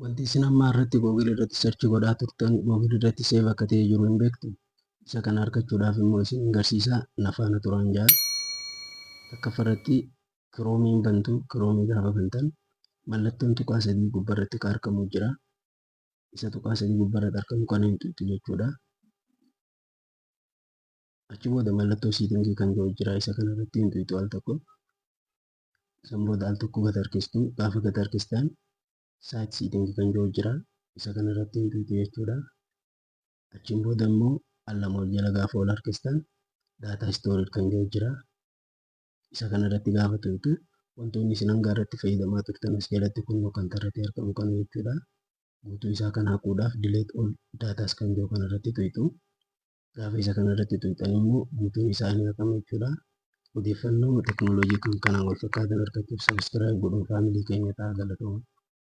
Wanti isin amma irratti Google irratti search godhaa turtan Google irratti save akka ta'e jiru hin beektu. Isa kana argachuudhaaf immoo isin agarsiisa, na faana turaan jaa. Tokkoffaarratti Chromeiin bantu. Chrome gaafa bantan mallattoon tuqaa sadii gubbaarratti kan argamu jira. Isa tuqaa sadii gubbaarratti argamu kana hin tuqxu jechuudha. Achi booda mallattoo setting kan jiru jira. Isa kanarratti hin tuqxu al tokko. San booda al tokko gad harkistu. Gaafa gad harkistan site setting kan jiru jira. Isa kanarratti hin tuqxu jechuudha. Achiin booda immoo al lama ol jala gaafa ol harkistan data storage kan jiru jira. Isa kanarratti gaafa tuqxu wantoonni isin hanga irratti fayyadamaa turtan as jalatti kunoo kan irratti argamu kana jechuudha. Guutuu isaa kan haquudhaaf delete all datas kan jiru kanarratti tuqxu. Gaafa isa kanarratti tuqxan immoo guutuun isaa ni haqama jechuudha. Odeeffannoo teekinooloojii kan kanaan wal fakkaatan argachuuf subscribe godhuun family keenya ta'aa, galatooma.